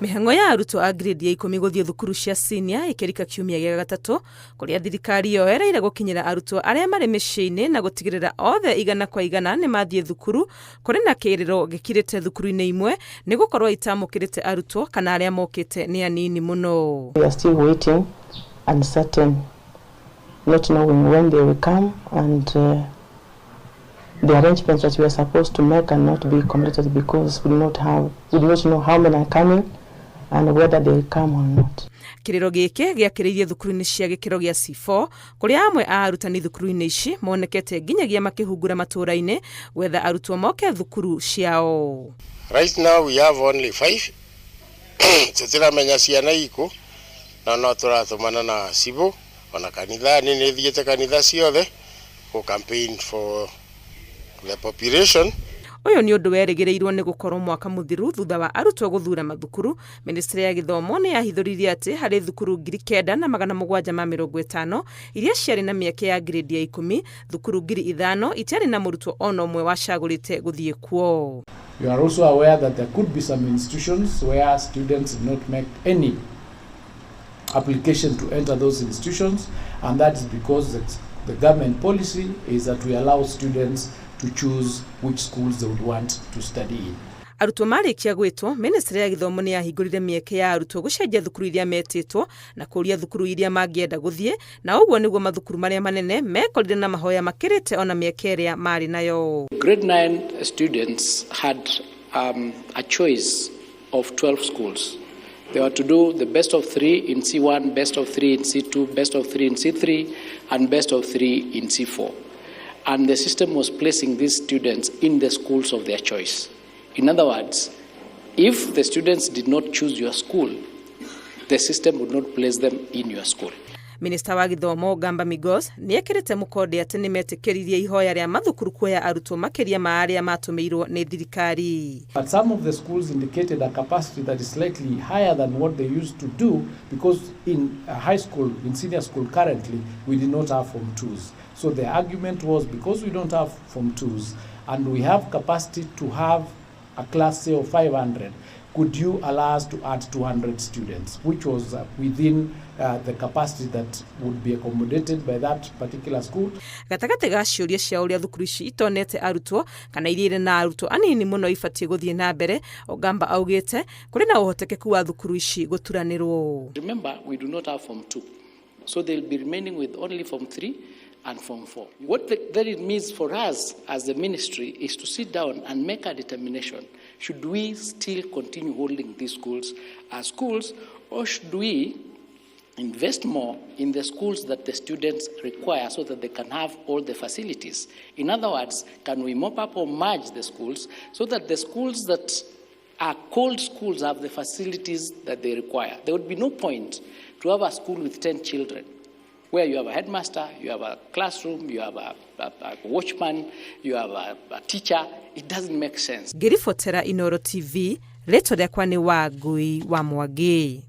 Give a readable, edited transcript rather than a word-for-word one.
Mĩhang'o ya arutwo a grade ya ikũmi gũthiĩ thukuru cia senior ĩkĩrika kiumia gĩa gatatũ kũrĩa thirikari yoereire gũkinyĩra arutwo arĩa marĩ mĩciĩ-inĩ na gũtigĩrĩra othe 100% nĩ mathiĩ thukuru. Kũrĩ na kĩrĩro gĩkirĩte thukuru-inĩ imwe nĩ gũkorwo itamũkĩrĩte arutwo kana arĩa mokĩte nĩ anini mũno. We are still waiting, uncertain, not knowing when they will come, and the arrangements that we are supposed to make cannot be completed because we do not know how many are coming and whether they will come or not. Kĩrĩro gĩkĩ gĩakĩrĩirie thukuru-inĩ cia gĩkĩro gĩa C4, kũrĩa amwe a arutani thukuru-inĩ ici monekete nginyagia makĩhungura matũũra-inĩ gwetha arutwo moke thukuru ciao. Right now we have only five. Tũtiramenya ciana ikũ, na no tũratũmana na cibũ ona kanitha-inĩ, nĩ thiĩte kanitha ciothe gũ campaign for the population. Ũyũ nĩ ũndũ werĩgĩrĩirwo nĩ gũkorwo mwaka mũthiru, thutha wa arutwo gũthura mathukuru, ministry ya gĩthomo nĩ yahithũririe atĩ harĩ thukuru 9750 iria ciarĩ na mĩeke ya grade ya 10, thukuru 5000 itiarĩ na mũrutwo ona ũmwe wacagũrĩte gũthiĩ kuo. You are also aware that there could be some institutions where students did not make any application to enter those institutions, and that is because the government policy is that we allow students to choose which schools they would want to study in. Arutwo marĩkia gwĩtwo, ministry ya gĩthomo nĩ yahingũrire mĩeke ya arutwo gũcenjia thukuru iria metĩtwo na kũria thukuru iria mangĩenda gũthiĩ, na ũguo nĩguo mathukuru marĩa manene mekorire na mahoya makĩrĩte ona mĩeke ĩrĩa marĩ nayo. Grade 9 students had a choice of 12 schools. They were to do the best of three in C1, best of three in C2, best of three in C3, and best of three in C4. And the system was placing these students in the schools of their choice. In other words, if the students did not choose your school, the system would not place them in your school. Minista wa gĩthomo Gamba Migos nĩ ekĩrĩte mũkonde atĩ nĩ metĩkĩririe ihoya rĩa mathukuru kuoya arutwo makĩria ma arĩa matũmĩirwo nĩ thirikari. But some of the schools indicated a capacity that is slightly higher than what they used to do, because in high school, in senior school currently, we did not have Form 2s. So the argument was, because we don't have Form 2s and we have capacity to have a class, say, of 500, could you allow us to add 200 students, which was within the capacity that would be accommodated by that particular school. Gatagatĩ ga ciũria cia ũrĩa thukuru ici itonete arutwo kana iria irĩ na arutwo anini mũno ibatiĩ gũthiĩ na mbere, Ogamba augĩte kũrĩ na ũhotekeku wa thukuru ici gũturanĩrwo. Remember, we do not have Form 2. So they'll be remaining with only Form 3 and Form 4. What that it means for us as the ministry is to sit down and make a determination. Should we still continue holding these schools as schools, or should we invest more in the schools that the students require so that they can have all the facilities? In other words, can we mop up or merge the schools so that the schools that are called schools have the facilities that they require? There would be no point to have a school with 10 children where you have a headmaster, you have a classroom, you have a watchman, you have a teacher. It doesn't make sense. Ngĩribotera Inoro TV, rĩtwa rĩakwa nĩ Wangui wa Mwangi.